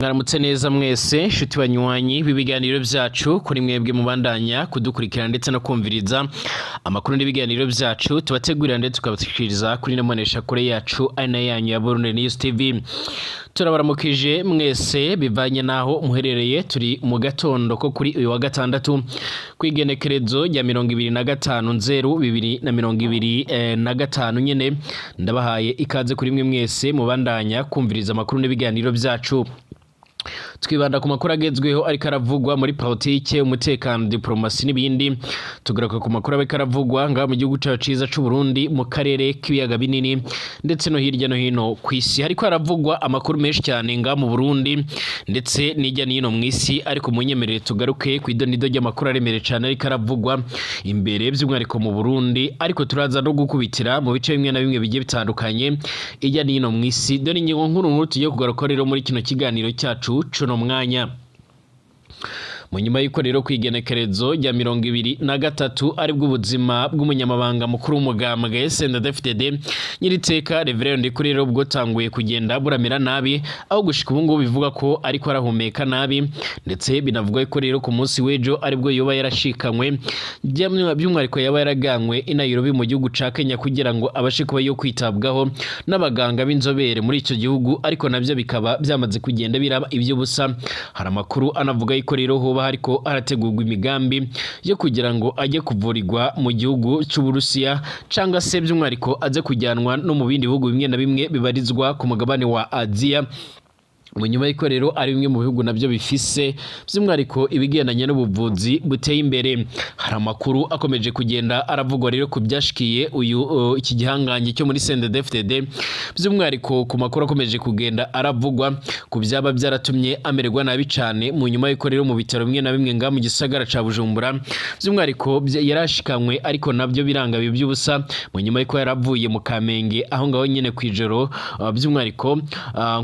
Mwaramutse neza mwese nshuti banywanyi b'ibiganiro vyacu, kuri mwebwe mubandanya kudukurikirana ndetse no kumviriza amakuru n'ibiganiro vyacu tubategurira ndetse tukabashikiriza kuri ino mboneshakure yacu ari nayo yanyu ya Burundi News TV. Turabaramukije mwese bivanye naho muherereye. Turi mu gatondo ko kuri uyu wa gatandatu, kw'igenekerezo rya 25/0 2025 nyene. Ndabahaye ikaze kuri mwe mwese mubandanya kumviriza amakuru n'ibiganiro vyacu. Twibanda ku makuru agezweho ariko aravugwa muri politike, umutekano, diplomasi n'ibindi. Tugaruka ku makuru ariko aravugwa ngaha mu gihugu cacu ciza c'u Burundi, mu karere k'ibiyaga binini, ndetse no hirya no hino kw'isi. Hariko haravugwa amakuru menshi cyane ngaha mu Burundi ndetse n'irya n'hino mw'isi, ariko munyemerere tugaruke kw'idonido ry'amakuru aremereye cane ariko aravugwa imbere, by'umwihariko mu Burundi, ariko turaza no gukubitira mu bice bimwe na bimwe bigiye bitandukanye irya n'hino mw'isi. Dore ingingo nkuru nkuru tugiye kugaruka rero muri kino kiganiro cyacu cuno mwanya. Mu nyuma y'uko rero kw'igenekerezo rya 23 aribwo ubuzima bw'umunyamabanga mukuru w'umugambwe CNDD-FDD, nyiriteka Reverend Ndikuri, rero bwotanguye kugenda buramera nabi, aho gushika ubu ngubu bivuga ko ariko arahumeka nabi, ndetse binavuga ko rero ku munsi w'ejo aribwo yoba yarashikanywe, by'umwihariko yaba yaraganywe i Nairobi mu gihugu ca Kenya, kugira ngo abashe kuba yo kwitabwaho n'abaganga b'inzobere muri ico gihugu, ariko navyo bikaba byamaze kugenda biraba ivy'ubusa. Hari amakuru anavuga yuko rero hoba hariko harategurwa imigambi yo kugira ngo ajye kuvurirwa mu gihugu c'Uburusiya, canga se by'umwihariko aze kujyanwa no mu bindi bihugu bimwe na bimwe bibarizwa ku mugabane wa Aziya, mu nyuma y'uko rero ari bimwe mu bihugu nabyo bifise by'umwihariko ibigendanye n'ubuvuzi buteye imbere. Hari amakuru akomeje kugenda aravugwa rero ku byashikiye uyu iki gihangange cyo muri CNDD-FDD, by'umwihariko ku makuru akomeje kugenda aravugwa ku byaba byaratumye amererwa nabi cyane, mu nyuma y'uko rero mu bitaro bimwe na bimwe ngaha mu gisagara ca Bujumbura, by'umwihariko yarashikanywe, ariko nabyo biranga biba by'ubusa, mu nyuma y'uko yaravuye mu Kamenge aho ngaho nyene kw'ijoro, by'umwihariko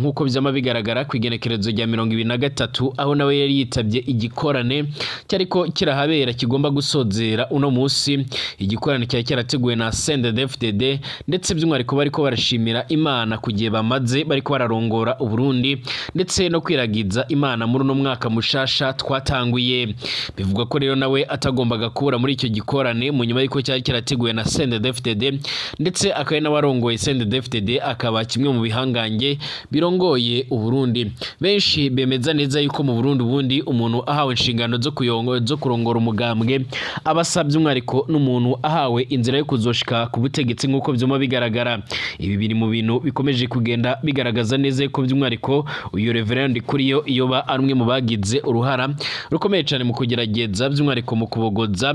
nk'uko vyama bigaragara ku igenekerezo rya 23, aho nawe yari yitabye igikorane cyariko kirahabera kigomba gusozera uno munsi, igikorane cyari cyarateguwe na CNDD-FDD, ndetse by'umwihariko bariko barashimira Imana ku gihe bamaze bariko bararongora Uburundi, ndetse no kwiragiza Imana muri uno mwaka mushasha twatanguye. Bivugwa ko rero nawe atagombaga kubura muri icyo gikorane, mu nyuma y'uko cyari cyarateguwe na CNDD-FDD, ndetse akaba nawe arongoye CNDD-FDD, akaba kimwe mu bihangange birongoye Uburundi. Benshi bemeza neza yuko mu Burundi ubundi umuntu ahawe inshingano zo kurongora umugambwe aba asabye umwihariko n'umuntu ahawe inzira yo kuzoshika ku butegetsi, nk'uko vyuma bigaragara. Ibi biri mu bintu bikomeje kugenda bigaragaza neza yuko by'umwihariko uyu Reverend Ndikuriyo yoba ari umwe mu bagize uruhara rukomeye cyane mu kugerageza by'umwihariko mu kubogoza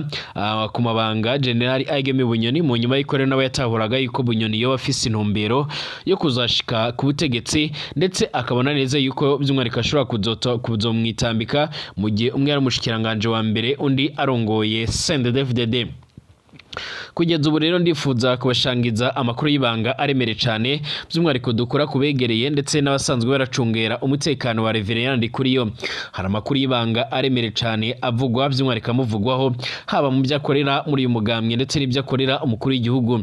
ku mabanga General Aigeme Bunyoni, mu nyuma y'uko rero nawe yatahuraga yuko Bunyoni yoba afise intumbero yo kuzashika ku butegetsi, ndetse akabona neza yuko by'umwihariko ashobora kuzomwitambika mu gihe umwe ari umushikiranganje wa mbere, undi arongoye CNDD-FDD. Kugeza ubu rero ndifuza kubashangiza amakuru y'ibanga aremereye cyane, by'umwihariko dukora kubegereye ndetse n'abasanzwe baracungera umutekano wa Reverend Ndikuriyo. Hari amakuru y'ibanga aremereye cyane avugwa, by'umwihariko amuvugwaho, haba mu byo akorera muri uyu mugambwe ndetse n'ibyo akorera umukuru w'igihugu.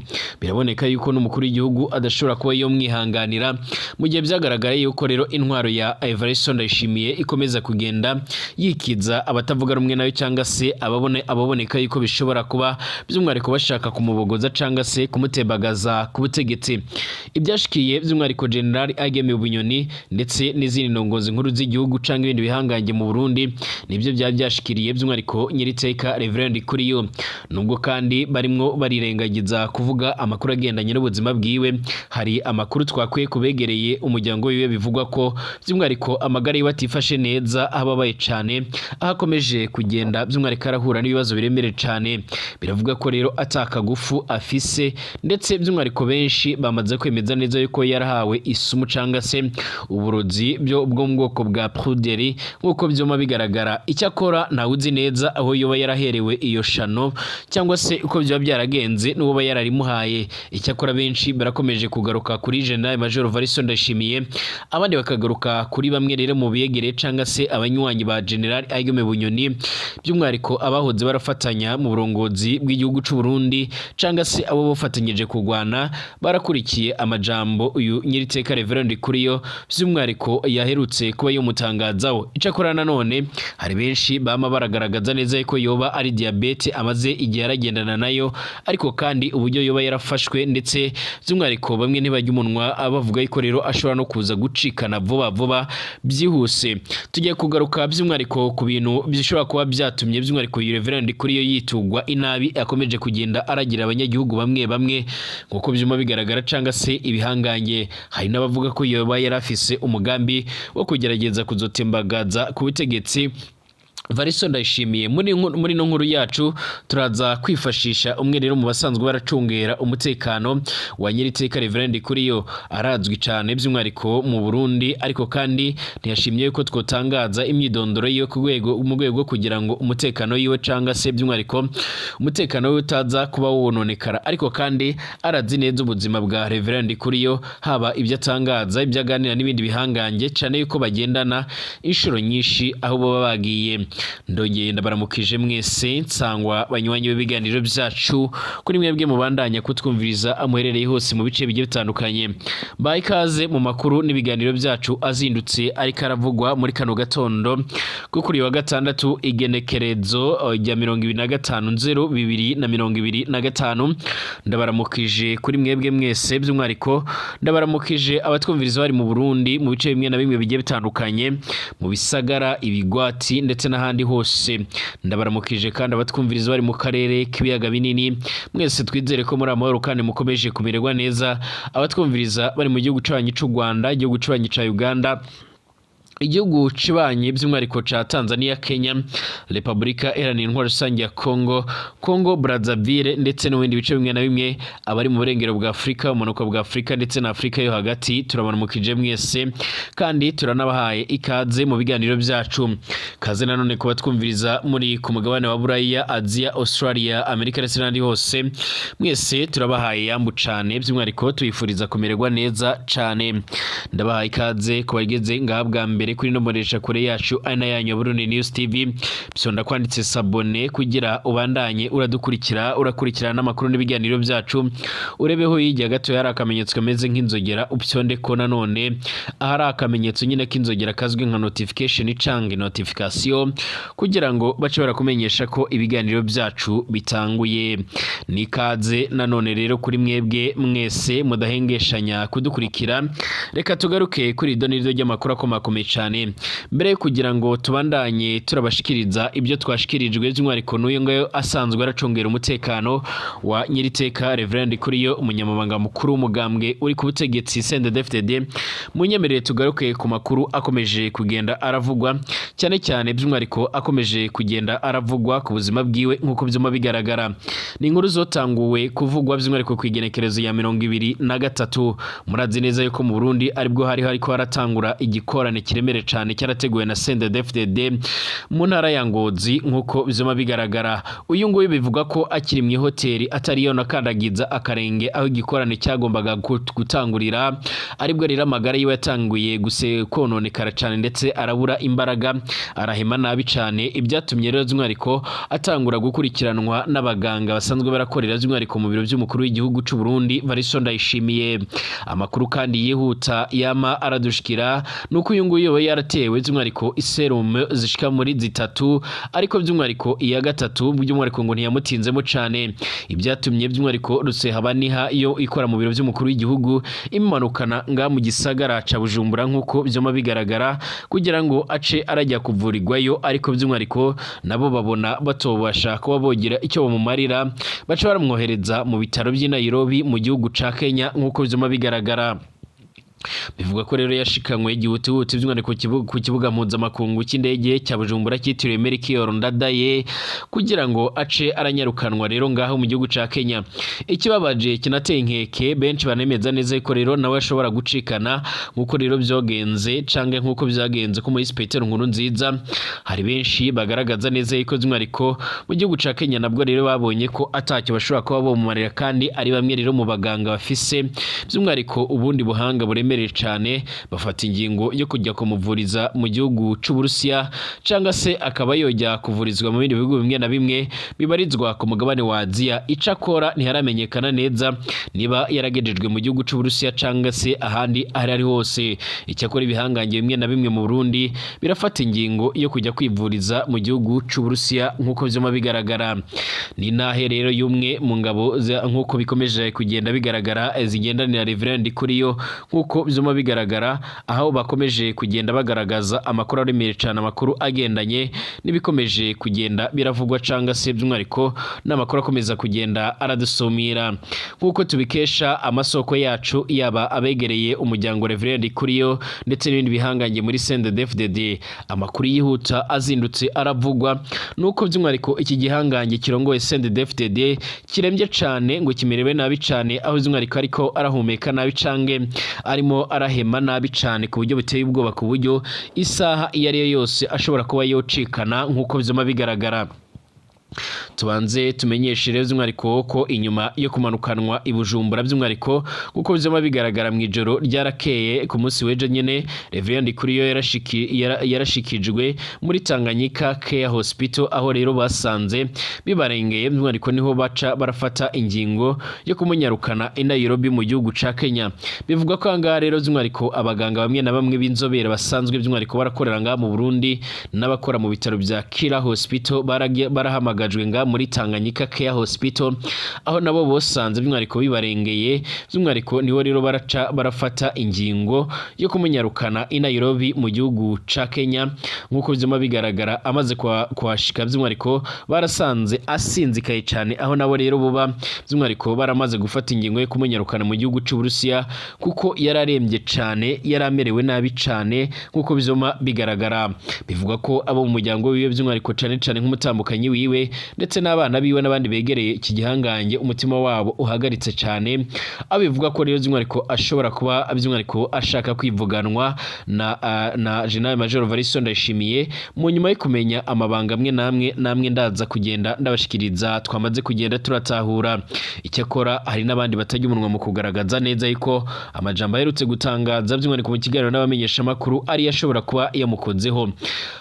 Biraboneka yuko n'umukuru w'igihugu adashobora kuba yomwihanganira, mu gihe byagaragaye yuko rero intwaro ya Evariste Ndayishimiye ikomeza kugenda yikiza abatavuga rumwe nayo, cyangwa se ababoneka yuko bishobora kuba by'umwihariko bashaka kumubogoza cyangwa se kumutembagaza ku butegetsi. Ibyashikiye by'umwihariko General Ageme Bunyoni ndetse n'izindi ndongozi nkuru z'igihugu cyangwa ibindi bihangange mu Burundi, nibyo byaba byashikiriye by'umwihariko nyiriteka Reverend Ndikuriyo. Nubwo kandi barimwo barirengagiza kuvuga amakuru agendanye n'ubuzima bwiwe, hari amakuru twakwiye kubegereye umuryango wiwe, bivugwa ko by'umwihariko amagara yiwe atifashe neza, aho ababaye cyane, aho akomeje kugenda by'umwihariko arahura n'ibibazo biremereye cyane. Biravuga ko rero atakagufu afise, ndetse by'umwihariko benshi bamaze kwemeza neza yuko yarahawe isumu cyangwa se uburozi byo bwo mu bwoko bwa pruderi, nk'uko byuma bigaragara. Icyakora ntawe uzi neza aho yoba yaraherewe iyo shano, cyangwa se uko byaba byaragenze n'uwo yararimuhaye. Icyakora benshi barakomeje kugaruka kuri General Major Evariste Ndayishimiye, abandi bakagaruka kuri bamwe rero mu begereye cyangwa se abanywanyi ba General Aigeme Bunyoni, by'umwihariko abahoze barafatanya mu burongozi bw'igihugu c'u. Burundi canga se abo bafatanyije kurwana barakurikiye amajambo uyu nyiriteka Reverend Ndikuriyo by'umwihariko yaherutse kuba yomutangazaho. Icakora nanone hari benshi bama baragaragaza neza ko yoba ari diabète amaze igihe aragendana nayo, ariko kandi uburyo yoba yarafashwe, ndetse by'umwihariko bamwe ntibajya umunwa bavuga yuko rero ashobora no kuza gucikana vuba vuba byihuse. Tugiye kugaruka by'umwihariko ku bintu bishobora kuba byatumye by'umwihariko uyu Reverend Ndikuriyo yitugwa inabi akomeje kugenda aragira abanyagihugu bamwe bamwe, nk'uko byuma bigaragara, canga se ibihangange. Hari n'abavuga ko yoba yarafise umugambi wo kugerageza kuzotembagaza ku butegetsi Variso Ndayishimiye. Muri ino nkuru yacu turaza kwifashisha umwe rero mu basanzwe baracungera umutekano wa nyiriteka Reverend Ndikuriyo. Arazwi cyane by'umwihariko mu Burundi, ariko kandi ntiyashimye ko twotangaza imyidondoro yiwe ku rwego mu rwego rwo kugira ngo umutekano yiwe canga se by'umwihariko umutekano we utaza kuba wononekara. Ariko kandi arazi neza ubuzima bwa Reverend Ndikuriyo, haba ibyo atangaza, ibyo aganira n'ibindi bihangange, cyane yuko bagendana inshuro nyinshi aho baba bagiye. Ndongeye ndabaramukije mwese nsangwa banywanyi b'ibiganiro byacu, kuri mwebwe mubandanya kutwumviriza amuherereye hose mu bice bigiye bitandukanye. Baye ikaze mu makuru n'ibiganiro byacu azindutse ariko aravugwa muri kano gatondo ko kuri wa gatandatu, igenekerezo rya 25/0/2025. Ndabaramukije kuri mwebwe mwese, by'umwihariko ndabaramukije abatwumviriza bari mu Burundi mu bice bimwe na bimwe bigiye bitandukanye, mu bisagara, ibigwati ndetse n'ahandi hose. Ndabaramukije kandi abatwumviriza bari mu karere k'ibiyaga binini. Mwese twizere ko muri amahoro kandi mukomeje kumererwa neza. Abatwumviriza bari mu gihugu c'abanyi c'u Rwanda, igihugu c'abanyi ca Uganda, igihugu cibanyi by'umwihariko ca Tanzania, Kenya, Repubulika Iharanira Intwaro Rusange ya Congo, Congo Brazzaville, ndetse no mu bindi bice bimwe na bimwe, abari mu burengero bwa Afurika, ubumanuko bwa Afurika ndetse na Afurika yo hagati, turabaramukije mwese kandi turanabahaye ikaze mu biganiro byacu. Kaze nanone kuba twumviriza muri ku mugabane wa Buraya, Aziya, Australia, Amerika ndetse n'ahandi hose. Mwese turabahaye yambu cane, by'umwihariko tubifuriza kumererwa neza cane. Ndabahaye ikaze ku bageze ngaha bwa mbere kuri ino mbonesha kure yacu ari na yanyu ya Burundi News TV. Bisonda kwanditse s'abonner kugira ubandanye uradukurikira, urakurikirana n'amakuru n'ibiganiro byacu. Urebeho hirya gato hari akamenyetso kameze nk'inzogera, upyonde ko nanone ahari akamenyetso nyine k'inzogera kazwi nka notification canke notification, kugira ngo bace barakumenyesha ko ibiganiro byacu bitanguye. Nikaze nanone rero kuri mwebwe mwese mudahengeshanya kudukurikira. Reka tugaruke kuri ido n'iryo ry'amakuru akomakomeye cyane mbere yo kugira ngo tubandanye turabashikiriza ibyo twashikirijwe, by'umwihariko n'uyu nguyu asanzwe aracungera umutekano wa nyiriteka Reverend Ndikuriyo, umunyamabanga mukuru w'umugambwe uri ku butegetsi CNDD-FDD. Munyemerere tugaruke ku makuru akomeje kugenda aravugwa cyane cyane, by'umwihariko akomeje kugenda aravugwa ku buzima bwiwe. Nk'uko byuma bigaragara, ni inkuru zotanguwe kuvugwa by'umwihariko ku igenekerezo ya 23. Murazi neza yuko mu Burundi aribwo hari hariko haratangura igikorane kiremere cyane cyarateguwe na CNDD-FDD mu ntara ya Ngozi. Nk'uko bizoma bigaragara, uyu nguyu bivuga ko akiri mu ihoteli, atari yo nakandagiza akarenge aho igikorane cyagombaga gutangurira, aribwo rero amagara yiwe yatanguye guse kononekara cyane, ndetse arabura imbaraga, arahema nabi cyane, ibyatumye rero by'umwihariko atangura gukurikiranwa n'abaganga basanzwe barakorera by'umwihariko mu biro by'umukuru w'igihugu cy'u Burundi Variso Ndayishimiye. Amakuru kandi yihuta yama aradushikira nuko uyu nguyu yoba yaratewe by'umwihariko iserumu zishika muri zitatu, ariko by'umwihariko iya gatatu by'umwihariko ngo ntiyamutinzemo cyane, ibyatumye by'umwihariko Rusehabaniha yo ikora mu biro by'umukuru w'igihugu imumanukana nga mu gisagara ca Bujumbura, nk'uko byoma bigaragara, kugira ngo ace arajya kuvurirwayo. Ariko by'umwihariko nabo babona batobasha kuba bogira icyo bamumarira, baca baramwohereza mu bitaro by'i Nairobi mu gihugu ca Kenya. Nk'uko byoma bigaragara, bivuga ko rero yashikanywe gihutihuti by'umwihariko ku kibuga mpuzamakungu cy'indege cya Bujumbura cyitiriwe Melchior Ndadaye, kugira ngo ace aranyarukanwa rero ngaho mu gihugu ca Kenya. Ikibabaje kinateye inkeke benshi banemeza neza ko rero nawe ashobora gucikana, nk'uko rero byogenze canke nk'uko byagenze ko muri Petero Nkuru Nziza. Hari benshi bagaragaza neza yuko by'umwihariko mu gihugu ca Kenya nabwo rero babonye ko atacyo bashobora kuba bomumarira, kandi ari bamwe rero mu baganga bafise by'umwihariko ubundi buhanga buremereye. kimuremereye cane, bafata ingingo yo kujya kumuvuriza mu gihugu c'Uburusiya, canga se akaba yojya kuvurizwa mu bindi bihugu bimwe na bimwe bibarizwa ku mugabane wa Aziya. Icakora ntiharamenyekana neza niba yaragejejwe mu gihugu c'Uburusiya canga se ahandi aho ari hose. Icyakora ibihangange bimwe na bimwe mu Burundi birafata ingingo yo kujya kwivuriza mu gihugu c'Uburusiya, nk'uko vyuma bigaragara. Ni nahe rero y'umwe mu ngabo, nk'uko bikomeje kugenda bigaragara, zigendanira Reverend Ndikuriyo, nk'uko vyuma bigaragara, aho bakomeje kugenda bagaragaza amakuru aremereye cane, amakuru agendanye n'ibikomeje kugenda biravugwa, canga se by'umwihariko n'amakuru akomeza kugenda aradusumira, nk'uko tubikesha amasoko yacu, yaba abegereye umuryango Reverend Ndikuriyo ndetse n'ibindi bihangange muri CNDD-FDD. Amakuru yihuta azindutse aravugwa nuko by'umwihariko iki gihangange kirongoye CNDD-FDD kirembye cane, ngo kimerewe nabi cane, aho by'umwihariko ariko arahumeka nabi cange arimo arahema nabi cane ku buryo buteye ubwoba, ku buryo isaha iyo ari yo yose ashobora kuba yocikana, nk'uko vyuma bigaragara. Tubanze tumenyeshe rero by'umwihariko ko inyuma yo kumanukanwa i Bujumbura, by'umwihariko kuko vyama bigaragara, mu ijoro ryarakeye ku munsi w'ejo nyene, Reverend Ndikuriyo yarashikijwe muri Tanganyika Care Hospital, aho rero basanze bibarengeye. By'umwihariko niho baca barafata ingingo yo kumunyarukana i Nairobi mu gihugu ca Kenya. Bivugwa ko ahangaha rero by'umwihariko abaganga bamwe na bamwe b'inzobere basanzwe by'umwihariko barakorera ngaha mu Burundi n'abakora mu bitaro bya Kira Hospital barahamagajwe ngaha muri Tanganyika Care Hospital, aho nabo bosanze by'umwihariko bibarengeye. By'umwihariko niho rero baraca barafata ingingo yo kumunyarukana i Nairobi mu gihugu ca Kenya. Nk'uko vyuma bigaragara, amaze kuhashika, by'umwihariko barasanze asinzikaye cane, aho nabo rero buba by'umwihariko baramaze gufata ingingo yo kumunyarukana mu gihugu c'Uburusiya, kuko yararembye cane, yaramerewe nabi cane, nk'uko vyuma bigaragara. Bivugwa ko abo mu muryango wiwe, by'umwihariko cane cane nk'umutambukanyi wiwe ndetse n'abana biwe n'abandi begereye iki gihangange, umutima wabo uhagaritse cane, aho bivuga ko rero by'umwihariko ashobora kuba by'umwihariko ashaka kwivuganwa na General Major Varisto Ndayishimiye, mu nyuma yo kumenya amabanga amwe namwe namwe ndaza kugenda ndabashikiriza twamaze kugenda turatahura. Icyakora hari n'abandi batajya umunwa mu kugaragaza neza yuko amajambo aherutse gutangaza by'umwihariko mu kiganiro n'abamenyeshamakuru ari ashobora kuba yamukozeho.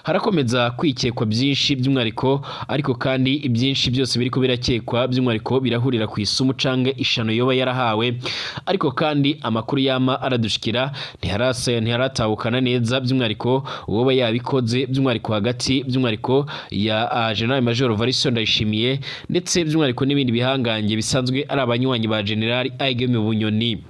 Harakomeza kwikekwa byinshi by'umwihariko, ariko kandi ibyinshi byose biriko birakekwa by'umwihariko birahurira ku isumu canke ishano yoba yarahawe. Ariko kandi amakuru yama aradushikira, ntiharase ntiharatahukana neza by'umwihariko uwoba yabikoze, by'umwihariko hagati by'umwihariko ya General Major Varisto Ndayishimiye ndetse by'umwihariko n'ibindi bihangange bisanzwe ari abanywanyi ba General Aigeme Bunyoni.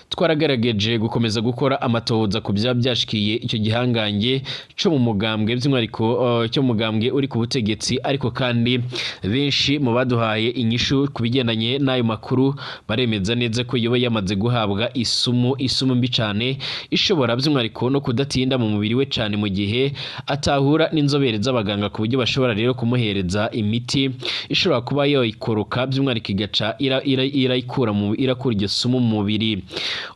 Twaragerageje gukomeza gukora amatohoza ku byaba byashikiye icyo gihangange cyo mu mugambwe, by'umwihariko cyo mu mugambwe uri ku butegetsi, ariko kandi benshi mu baduhaye inyishu ku bigendanye n'ayo makuru baremeza neza ko yoba yamaze guhabwa isumu, isumu mbi cyane, ishobora by'umwihariko no kudatinda mu mubiri we cyane mu gihe atahura n'inzobere z'abaganga, ku buryo bashobora rero kumuhereza imiti ishobora kuba yoyikoroka, by'umwihariko igaca irakura iryo sumu mu mubiri.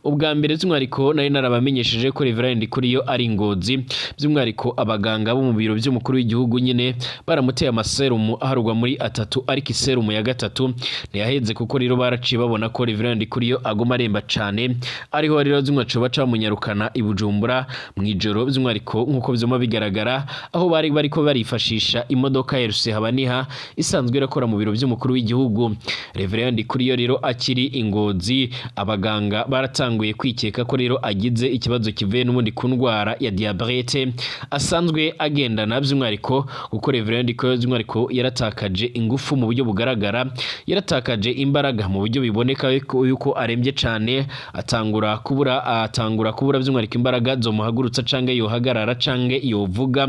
Ubwa mbere by'umwihariko nari narabamenyesheje ko Reverend Ndikuriyo ari Ngozi, by'umwihariko abaganga bo mu biro by'umukuru w'igihugu nyine baramuteye amaserumu aharugwa muri atatu, ariko iserumu ya gatatu ntiyaheze, kuko rero baraciye babona ko Reverend Ndikuriyo aguma aremba cane. Ariho rero by'umwihariko baca bamunyarukana i Bujumbura mu ijoro, by'umwihariko nk'uko vyuma bigaragara, aho bari bariko barifashisha imodoka ya Rusehabaniha isanzwe irakora mu biro by'umukuru w'igihugu. Reverend Ndikuriyo rero akiri i Ngozi, abaganga baratanguye kwikeka ko rero agize ikibazo kivuye n'ubundi ku ndwara ya diabète asanzwe agendana, by'umwihariko kuko Reverend Ndikuriyo by'umwihariko yaratakaje ingufu mu buryo bugaragara, yaratakaje imbaraga mu buryo biboneka yuko arembye cane, atangura kubura by'umwihariko imbaraga zomuhagurutsa canke yohagarara canke yovuga,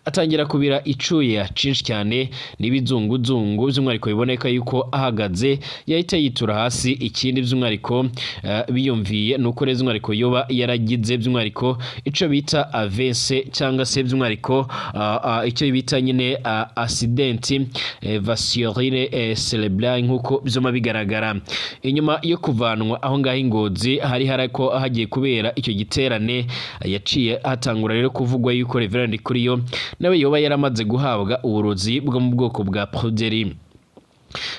atangira kubira icuya cinshi cyane n'ibizunguzungu, by'umwihariko biboneka yuko ahagaze yahita yitura hasi. Ikindi by'umwihariko biyumviye nuko rero by'umwihariko yoba yaragize by'umwihariko ico bita AVC, cyangwa se by'umwihariko icyo bita nyine accident vasculaire cérébral, nk'uko vyuma bigaragara. Inyuma yo kuvanwa aho ngaho i Ngozi hari harako hagiye kubera icyo giterane, yaciye hatangura rero kuvugwa yuko Reverend Ndikuriyo nawe yoba yaramaze guhabwa uburozi bwo mu bwoko bwa Pruderi.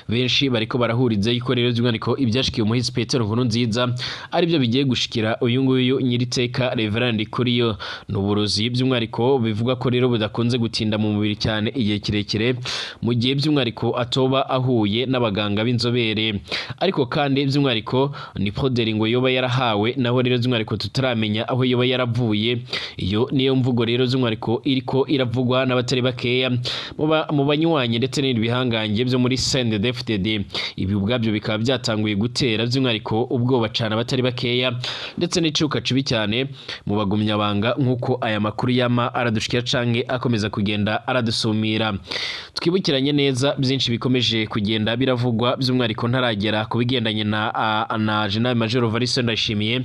Benshi bariko barahuriza yuko rero by'umwihariko ibyashikiye umuhisi Petero Nkurunziza aribyo bigiye gushikira uyu nguyu nyiriteka Reverend Ndikuriyo. Ni uburozi by'umwihariko bivuga ko rero budakunze gutinda mu mubiri cyane igihe kirekire, mu gihe by'umwihariko atoba ahuye n'abaganga b'inzobere. Ariko kandi by'umwihariko ni poudre ngo yoba yarahawe, naho rero by'umwihariko tutaramenya aho yoba yaravuye. Iyo niyo mvugo rero by'umwihariko iriko iravugwa n'abatari bakeya mu banywanyi ndetse n'ibindi bihangange byo muri CNDD-FDD. Ibi ubwabyo bikaba byatanguye gutera by'umwihariko ubwoba cane abatari bakeya, ndetse n'icuka cibi cyane mu bagumyabanga, nk'uko aya makuru yama aradushikira canke akomeza kugenda aradusumira. Twibukiranye neza byinshi bikomeje kugenda biravugwa by'umwihariko ntaragera ku bigendanye na General Major Evariste Ndayishimiye.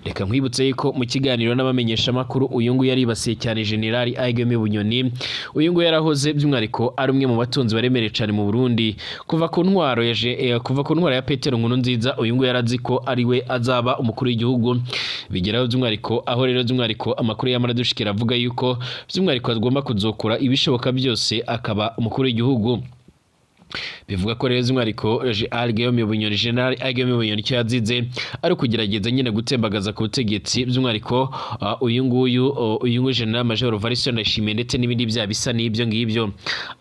Reka nkwibutse yuko mu kiganiro n'abamenyeshamakuru, uyu nguyu yaribasiye cyane General Aigeme Bunyoni. Uyu nguyu yarahoze by'umwihariko ari umwe mu batunzi baremereye cyane mu Burundi kuva ku ntwaro ya Petero Nkurunziza. Uyu nguyu yarazi ko ari we azaba umukuru w'igihugu, bigeraho by'umwihariko aho rero by'umwihariko amakuru yamara dushikira avuga yuko by'umwihariko agomba kuzokora ibishoboka byose akaba umukuru w'igihugu. Bivuga ko rero by'umwihariko Guillaume Bunyoni, General Guillaume Bunyoni, icyo yazize ari ukugerageza nyine gutembagaza ku butegetsi by'umwihariko uyu nguyu General Major Evariste Ndayishimiye, ndetse n'ibindi byaha bisa n'ibyo ngibyo.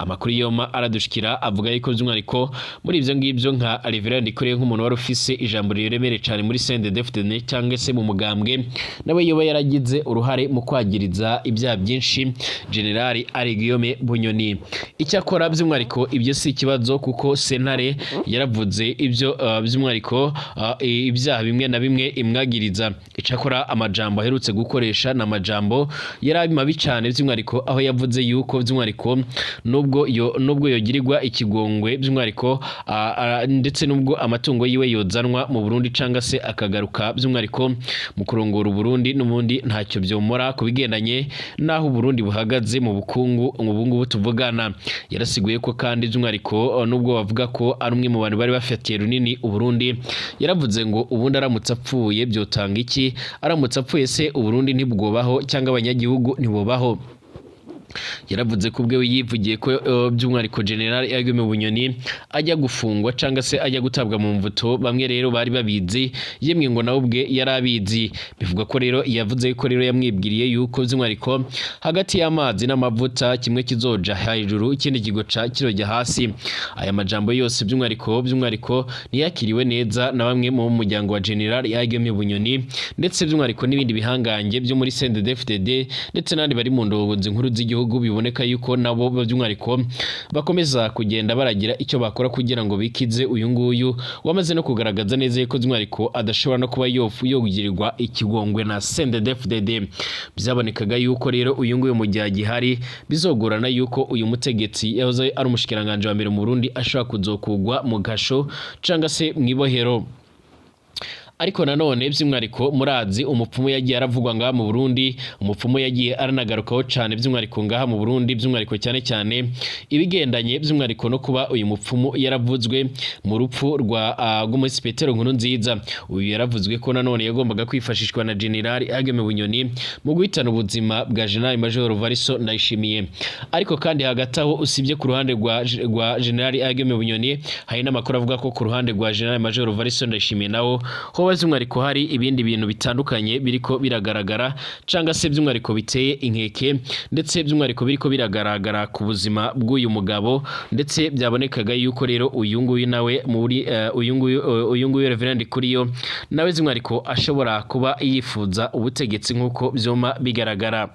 Amakuru yoma aradushikira avuga yuko by'umwihariko muri ibyo ngibyo nka Reverend Ndikuriyo, nk'umuntu wari ufise ijambo riremereye cyane muri CNDD-FDD cyangwa se mu mugambwe, nawe yoba yaragize uruhare mu kwagiriza ibyaha byinshi General Guillaume Bunyoni. Icyakora by'umwihariko ibyo si ikibazo, kuko sentare yaravuze ibyo by'umwihariko ibyaha bimwe na bimwe imwagiriza. Icyakora amajambo aherutse gukoresha ni amajambo yari mabi cyane, by'umwihariko aho yavuze yuko by'umwihariko nubwo yogirirwa ikigongwe by'umwihariko ndetse nubwo amatungo yiwe yozanwa mu Burundi cyangwa se akagaruka by'umwihariko mu kurongora Uburundi, n'ubundi ntacyo byomora ku bigendanye n'aho Uburundi buhagaze mu bukungu ubu ngubu tuvugana. Yarasiguye ko kandi by'umwihariko nubwo bavuga ko ari umwe mu bantu bari bafatiye runini Uburundi, yaravuze ngo ubundi aramutse apfuye byotanga iki? Aramutse apfuye se Uburundi ntibwobaho cyangwa abanyagihugu ntibubaho? Yaravuze ko ubwe yivugiye ko by'umwihariko General Guillaume Bunyoni ajya gufungwa cyangwa se ajya gutabwa mu mvuto, bamwe rero bari babizi, yemwe ngo nawe ubwe yari abizi. Bivuga ko rero yavuze ko rero yamwibwiriye yuko by'umwihariko hagati y'amazi n'amavuta kimwe kizoja hejuru, ikindi kigoca kirojya hasi. Aya majambo yose by'umwihariko ntiyakiriwe neza na bamwe mu muryango wa General Guillaume Bunyoni, ndetse by'umwihariko n'ibindi bihangange byo muri CNDD-FDD, ndetse n'abandi bari mu ndongozi nkuru z'igihugu. Biboneka yuko nabo by'umwihariko bakomeza kugenda baragira icyo bakora kugira ngo bikize uyu nguyu wamaze no kugaragaza neza yuko by'umwihariko adashobora no kuba yogirirwa ikigongwe na CNDD-FDD. Byabonekaga yuko rero uyu nguyu mu gihe agihari bizogorana yuko uyu mutegetsi yahoze ari umushikiranganje wa mbere mu Burundi ashobora kuzokugwa mu gasho cyangwa se mu ibohero. Ariko nanone by'umwihariko murazi umupfumu yagiye aravugwa ngaha mu Burundi, umupfumu yagiye aranagarukaho cyane by'umwihariko ngaha mu Burundi, by'umwihariko cyane cyane ibigendanye by'umwihariko no kuba uyu mupfumu yaravuzwe mu rupfu rwa rw'umuhisi Petero Nkurunziza. Uyu yaravuzwe ko nanone yagombaga kwifashishwa na General Ageme Bunyoni mu guhitana ubuzima bwa General Major Variso Ndayishimiye. Ariko kandi hagati aho, usibye ku ruhande rwa General Ageme Bunyoni, hari n'amakuru avuga ko ku ruhande rwa General Major Variso Ndayishimiye nawo hoba by'umwihariko hari ibindi bintu bitandukanye biriko biragaragara cyangwa se by'umwihariko biteye inkeke, ndetse by'umwihariko biriko biragaragara ku buzima bw'uyu mugabo. Ndetse byabonekaga yuko rero uyu nguyu nawe muri uyu nguyu Reverend Kuriyo nawe by'umwihariko ashobora kuba yifuza ubutegetsi nk'uko byoma bigaragara.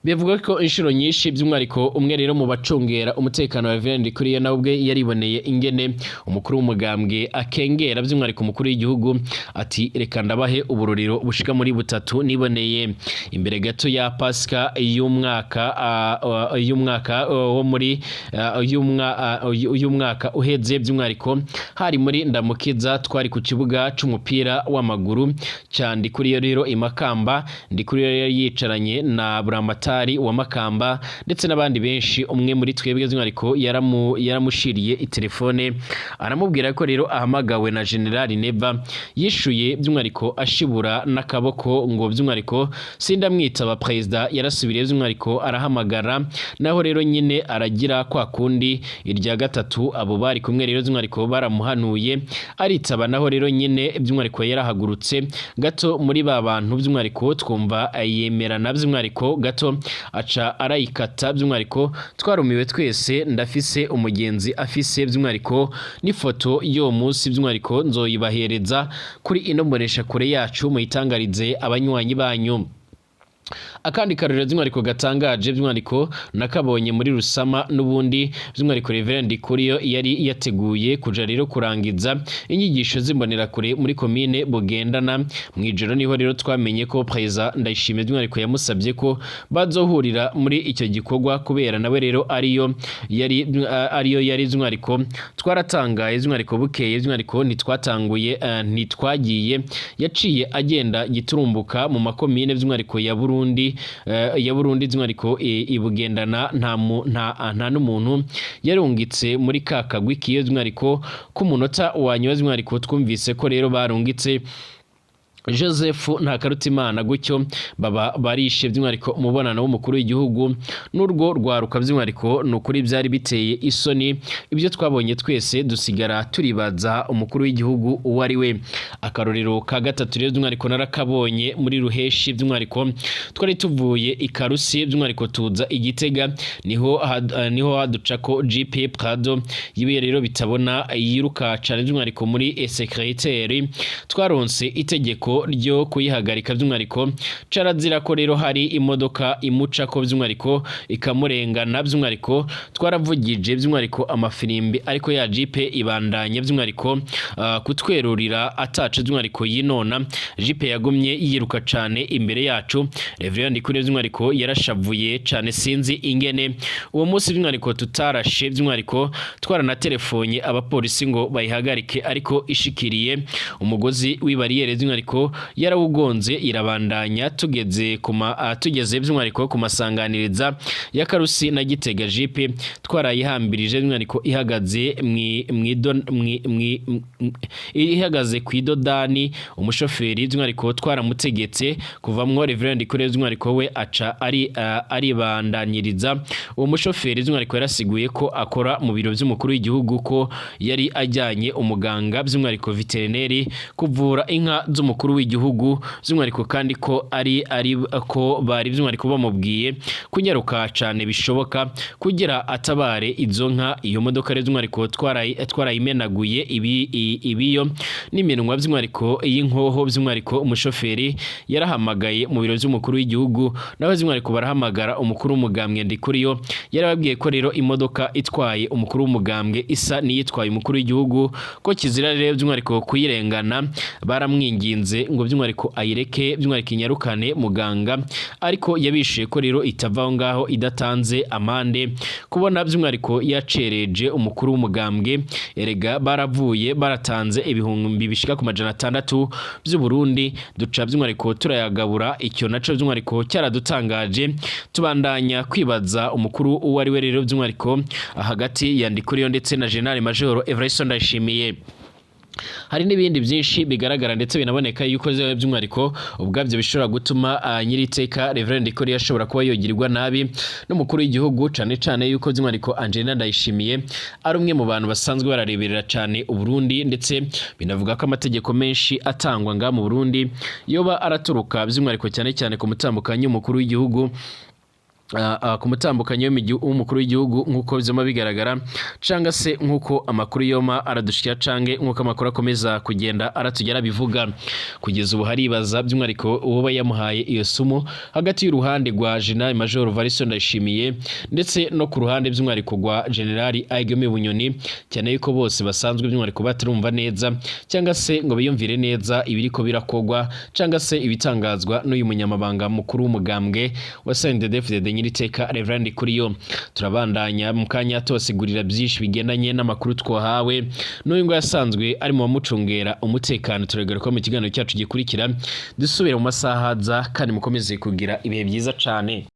Bivuga ko inshuro nyinshi by'umwihariko umwe rero mu bacungera umutekano wa Reverend Kuriyo nawe ubwe yariboneye ingene umukuru w'umugambwe akengera by'umwihariko umukuru w'igihugu, ati: "Reka ndabahe uburorero bushika muri butatu niboneye imbere gato ya Pasika y'umwaka wo muri y'umwaka uheze." By'umwihariko hari muri Ndamukiza, twari ku kibuga c'umupira w'amaguru cya Ndikuriyo rero i Makamba. Ndikuriyo rero yicaranye na Buramatari. buramatari wa Makamba ndetse n'abandi benshi. Umwe muri twebwe by'umwihariko yaramushiriye itelefone, aramubwira ko rero ahamagawe na General Neva. Yishuye by'umwihariko ashibura n'akaboko ngo by'umwihariko sindamwitaba. Perezida yarasubiriye by'umwihariko arahamagara, naho rero nyine aragira kwa kundi. Irya gatatu abo bari kumwe rero by'umwihariko baramuhanuye, aritaba, naho rero nyine by'umwihariko yarahagurutse gato muri ba bantu, by'umwihariko twumva yemerana by'umwihariko gato, aca arayikata. By'umwihariko twarumiwe twese. Ndafise umugenzi afise by'umwihariko n'ifoto y'uwo munsi, by'umwihariko nzoyibahereza kuri ino mbonesha kure yacu muyitangarize abanywanyi banyu. Akandi karorero by'umwihariko gatangaje by'umwihariko nakabonye muri Rusama n'ubundi. By'umwihariko Reverend Kuriyo yari yateguye kuja rero kurangiza inyigisho z'imbonerakure muri komine Bugendana. Mw'ijoro niho rero twamenye ko Perezida Ndayishimiye by'umwihariko yamusabye ko bazohurira muri icyo gikorwa, kubera nawe rero ariyo yari. By'umwihariko twaratangaye by'umwihariko. Bukeye by'umwihariko ntitwatanguye, ntitwagiye, yaciye agenda giturumbuka mu makomine by'umwihariko ya Burundi, by'umwihariko ibugendana nta n'umuntu yarungitse muri ka kagwi kiyo. By'umwihariko k'umunota wa nyuma by'umwihariko twumvise ko rero barungitse Joseph Ntakarutimana, gutyo baba barishe by'umwihariko umubonano w'umukuru w'igihugu n'urwo rwaruka. By'umwihariko ni ukuri byari biteye isoni ibyo twabonye, twese dusigara turibaza umukuru w'igihugu uwo ari we. Akarorero ka gatatu rero by'umwihariko narakabonye muri Ruheshi. By'umwihariko twari tuvuye i Karusi by'umwihariko tuza i Gitega, niho haduca ko Jeep Prado yibiye rero bitabona, yiruka cane. By'umwihariko muri secrétaire twaronse itegeko ryo kuyihagarika. By'umwihariko carazira ko rero hari imodoka imuca ko by'umwihariko ikamurengana. By'umwihariko twaravugije by'umwihariko amafirimbi, ariko ya Jeep ibandanye by'umwihariko kutwerurira ataca by'umwihariko yinona. Jeep yagumye yiruka cane imbere yacu. Reverend kuri by'umwihariko yarashavuye cane, sinzi ingene uwo munsi by'umwihariko tutarashe. By'umwihariko twaranatelefonye abapolisi ngo bayihagarike, ariko ishikiriye umugozi w'ibariyeri by'umwihariko yarawugonze irabandanya. Tugeze by'umwihariko ku masanganiriza ya Karusi na Gitega, Jeep twarayihambirije by'umwihariko ihagaze ku idodani. Umushoferi by'umwihariko twaramutegetse kuvamwo. Reverend kuri by'umwihariko we aca aribandanyiriza. Uwo mushoferi by'umwihariko yarasiguye ko akora mu biro by'umukuru w'igihugu, ko yari ajyanye umuganga by'umwihariko veterineri kuvura inka z'umukuru w'igihugu, by'umwihariko kandi ko ari ko bari by'umwihariko bamubwiye kunyaruka cane bishoboka kugira atabare izo nka. Iyo modoka rero by'umwihariko twarayimenaguye ibiyo n'iminwa by'umwihariko y'inkoho. By'umwihariko umushoferi yarahamagaye mu biro by'umukuru w'igihugu, nawe by'umwihariko barahamagara umukuru w'umugambwe Ndikuriyo. Yarababwiye ko rero imodoka itwaye umukuru w'umugambwe isa n'iyitwaye umukuru w'igihugu, ko kizira rero by'umwihariko kuyirengana. Baramwinginze ngo by'umwihariko ayireke, by'umwihariko inyarukane muganga, ariko yabishuye ko rero itava aho ngaho idatanze amande, kubona by'umwihariko yacereje umukuru w'umugambwe. Erega baravuye baratanze 600,000 by'u Burundi, duca by'umwihariko turayagabura. Icyo naco by'umwihariko cyaradutangaje, tubandanya kwibaza umukuru uwo ari we rero by'umwihariko hagati ya Ndikuriyo ndetse na General Major Evariste Ndayishimiye. Hari n'ibindi byinshi bigaragara ndetse binaboneka yuko by'umwihariko ubwabyo bishobora gutuma nyiriteka Reverend Ndikuriyo ashobora kuba yogirirwa nabi n'umukuru w'igihugu, cane cane yuko by'umwihariko Angelina Ndayishimiye ari umwe mu bantu basanzwe barareberera cane Uburundi, ndetse binavuga ko amategeko menshi atangwa nga mu Burundi yoba araturuka by'umwihariko cyane cyane ku mutambukanyi w'umukuru w'igihugu, ku mutambukanyi w'umukuru w'igihugu, nk'uko vyama bigaragara canga se nk'uko amakuru yoma aradushikira, cange nk'uko amakuru akomeza kugenda aratugera bivuga. Kugeza ubu haribaza by'umwihariko uwoba yamuhaye iyo sumu hagati y'uruhande rwa General Major Evariste Ndayishimiye ndetse no ku ruhande by'umwihariko rwa General Aigome Bunyoni, cyane yuko bose basanzwe by'umwihariko batarumva neza cyangwa se ngo biyumvire neza ibiriko birakogwa cyangwa se ibitangazwa n'uyu munyamabanga mukuru w'umugambwe wa CNDD-FDD nyiriteka Reverend Kuriyo. Turabandanya mu kanya tubasigurira byinshi bigendanye n'amakuru twahawe n'uyu ngo yasanzwe ari mu bamucungera umutekano. Turagaruka mu kiganiro cyacu gikurikira, dusubire mu masaha aza, kandi mukomeze kugira ibihe byiza cane.